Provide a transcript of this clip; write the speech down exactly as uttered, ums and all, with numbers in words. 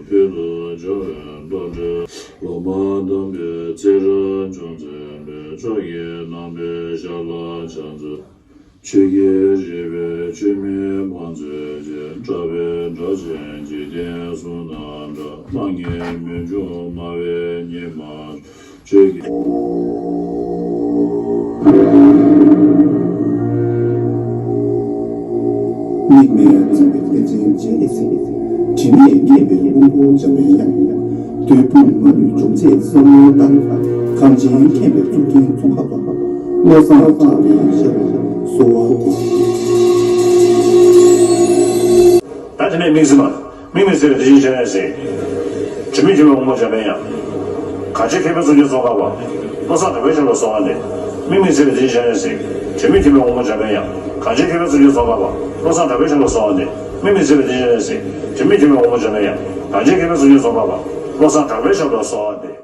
ཕུལ་དུ་བྱུང་བའི་བློ་གྲོས། ལོ་མ་དམ་པའི་ཚེ་རབས་བྱུང་ཚེ་འཕེལ། ཕྱོགས་ཀྱི་ནང་པའི་ཞབས་ལ་ཕྱག་འཚལ། ཆོས་ཀྱི་རིག་པའི་ཆོས་མིན་བང་མཛོད་ཅན། གྲགས་པའི་སྒྲ་ཆེན་འཇིག་རྟེན་གསུམ་ན་གྲགས། སྣང་བརྙན་མི་འབྱུང་སྨྲ་བའི་སྙེ་མ། ཆོས་ཀྱི། དམིགས་མེད་བརྩེ་བའི་བསྟན་འཛིན་རྗེ་ཡི་སྲས། དྲི་མེད་མཉེས་པའི་དབང་པོ་འཇམ་པའི་དབྱངས། བདུད་དཔུང་མ་ལུས་འཇོམས་མཛད་བསམ་ཡས་བདག། གངས་ཅན་མཁྱེན་པའི་གཙུག་རྒྱན་ཙོང་ཁ་པ། བློ་བཟང་གྲགས་པའི་ཞབས་ལ་གསོལ་བ་འདེབས། ད་དེ་ནས་དམིགས་བརྩེ་མ། དམིགས་མེད་བརྩེ་བའི་བདེ་ཆེན་སྤྱན་རས་གཟིགས། དྲི་མེད་འཇོམས་པའི་དབང་པོ་འཇམ་པའི་དབྱངས། གངས་ཅན་མཁྱེན་པའི་གཙུག་རྒྱན་ཙོང་ཁ་པ། བློ་བཟང་གྲགས་པའི་ཞབས་ལ་གསོལ་བ་འདེབས། དམིགས་མེད་བརྩེ་བའི་བདེ་ཆེན་སྤྱན་རས་གཟིགས། དྲི་མེད་འཇོམས་པའི་དབང་པོ་འཇམ་པའི་དབྱངས། གངས་ཅན་མཁྱེན་པའི་གཙུག་རྒྱན་ཙོང་ཁ་པ། བློ་བཟང་གྲགས་པའི་ཞབས་ལ་གསོལ་བ་འདེབས། དམིགས་མེད་བརྩེ་བའི་བདེ་ཆེན་སྤྱན་རས་གཟིགས། དྲི་མེད་འཇོམས་པའི་དབང་པོ་འཇམ་པའི་དབྱངས། གངས་ཅན་མཁྱེན་པའི་གཙུག་རྒྱན་ཙོང་ཁ་པ། བློ་བཟང་གྲགས་པའི་ཞབས་ལ་གསོལ་བ་འདེབས།